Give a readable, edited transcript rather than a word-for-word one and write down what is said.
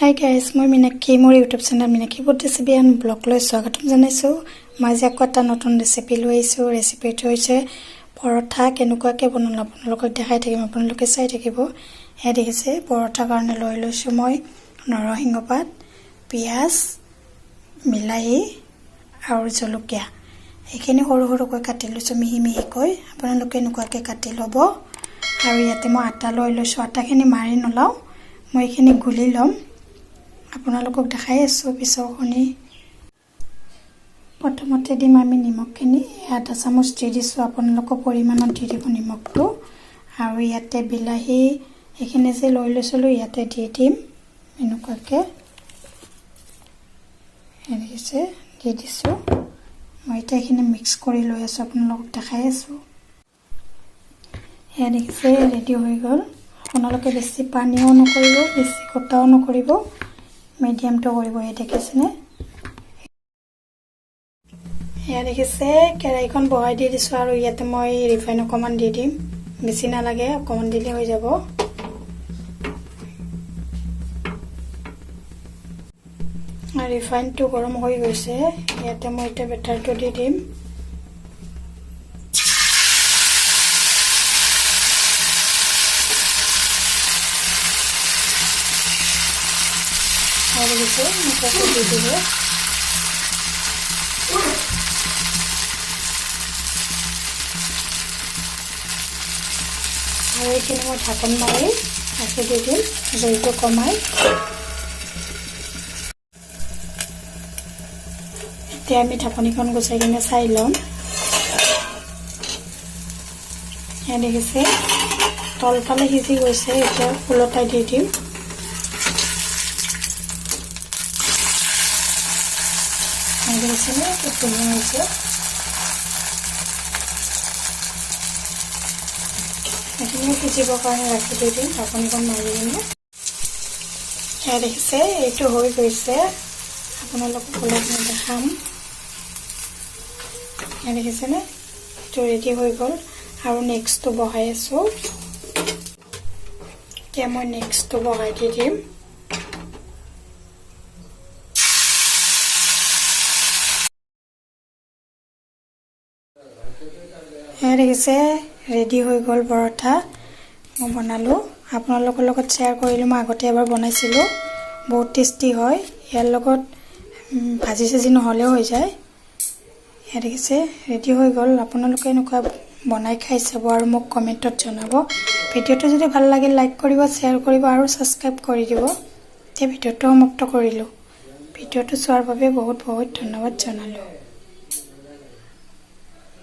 Hi guys, মই মীনাক্ষী। মোৰ YouTube channel Meenakshi food recipe and ব্লগলৈ স্বাগতম জনাইছোঁ। মই আজি আকৌ এটা নতুন ৰেচিপি লৈ আহিছোঁ। ৰেচিপিটো হৈছে পৰঠা। কেনেকুৱাকৈ বনালোঁ আপোনালোকক দেখাই থাকিম, আপোনালোকে চাই থাকিব। সেয়া দেখিছে, পৰঠাৰ কাৰণে লৈ লৈছোঁ মই নৰসিংহ পাত, পিঁয়াজ, বিলাহী আৰু জলকীয়া। এইখিনি সৰু সৰুকৈ কাটি লৈছোঁ, মিহি মিহিকৈ। আপোনালোকে এনেকুৱাকৈ কাটি ল'ব। আৰু ইয়াতে মই আটা লৈ লৈছোঁ। আটাখিনি মাৰি নলওঁ, মই এইখিনি গুলি ল'ম। আপোনালোকক দেখাই আছোঁ পিছৰখিনি। প্ৰথমতে দিম আমি নিমখখিনি, আধা চামুচ দি দিছোঁ। আপোনালোকৰ পৰিমাণত দি দিব নিমখটো। আৰু ইয়াতে বিলাহী এইখিনি যে লৈ লৈছিলোঁ, ইয়াতে দি দিম এনেকুৱাকৈ। দেখিছে, দি দিছোঁ মই। এতিয়া এইখিনি মিক্স কৰি লৈ আছোঁ, আপোনালোকক দেখাই আছোঁ। এয়া দেখিছে, ৰেডি হৈ গ'ল। আপোনালোকে বেছি পানীও নকৰিব, বেছি গোটাও নকৰিব, মিডিয়ামটো কৰিব। এয়া দেখিছেনে? এয়া দেখিছে, কেৰাহীখন বহাই দি দিছোঁ আৰু ইয়াতে মই ৰিফাইন অকণমান দি দিম। বেছি নালাগে, অকণমান দিলে হৈ যাব। ৰিফাইনটো গৰম হৈ গৈছে। ইয়াতে মই এতিয়া বেটাৰটো দি দিম। আৰু দিছোঁ, এনেকুৱাকৈ দি দিব। আৰু এইখিনি মই ঢাকন মাৰি ৰাখি দি দিম, জুইটো কমাই। এতিয়া আমি ঢাকনিখন গুচাই কিনে চাই ল'ম। এয়া দেখিছে, তলফালে সিজি গৈছে। এতিয়া ওলটাই দি দিম। দেখিছেনে, খুব ধুনীয়া হৈছে। এইখিনিও সিজিবৰ কাৰণে ৰাখি দি দিম ঢাকনিখন মাৰি কিনে। এয়া দেখিছে, এইটো হৈ গৈছে। আপোনালোকক অলপ মই দেখাম। এয়া দেখিছেনে, এইটো ৰেডি হৈ গ'ল। আৰু নেক্সটটো বহাই আছোঁ। এতিয়া মই নেক্সটটো বহাই দি দিম। এয়া দেখিছে, ৰেডি হৈ গ'ল পৰঠা। মই বনালোঁ, আপোনালোকৰ লগত শ্বেয়াৰ কৰিলোঁ। মই আগতে এবাৰ বনাইছিলোঁ, বহুত টেষ্টি হয়। ইয়াৰ লগত ভাজি চাজি নহ'লেও হৈ যায়। এয়া দেখিছে, ৰেডি হৈ গ'ল। আপোনালোকে এনেকুৱা বনাই খাই চাব আৰু মোক কমেণ্টত জনাব। ভিডিঅ'টো যদি ভাল লাগিল, লাইক কৰিব, শ্বেয়াৰ কৰিব আৰু ছাবস্ক্ৰাইব কৰি দিব। এতিয়া ভিডিঅ'টো সমাপ্ত কৰিলোঁ। ভিডিঅ'টো চোৱাৰ বাবে বহুত বহুত ধন্যবাদ জনালোঁ।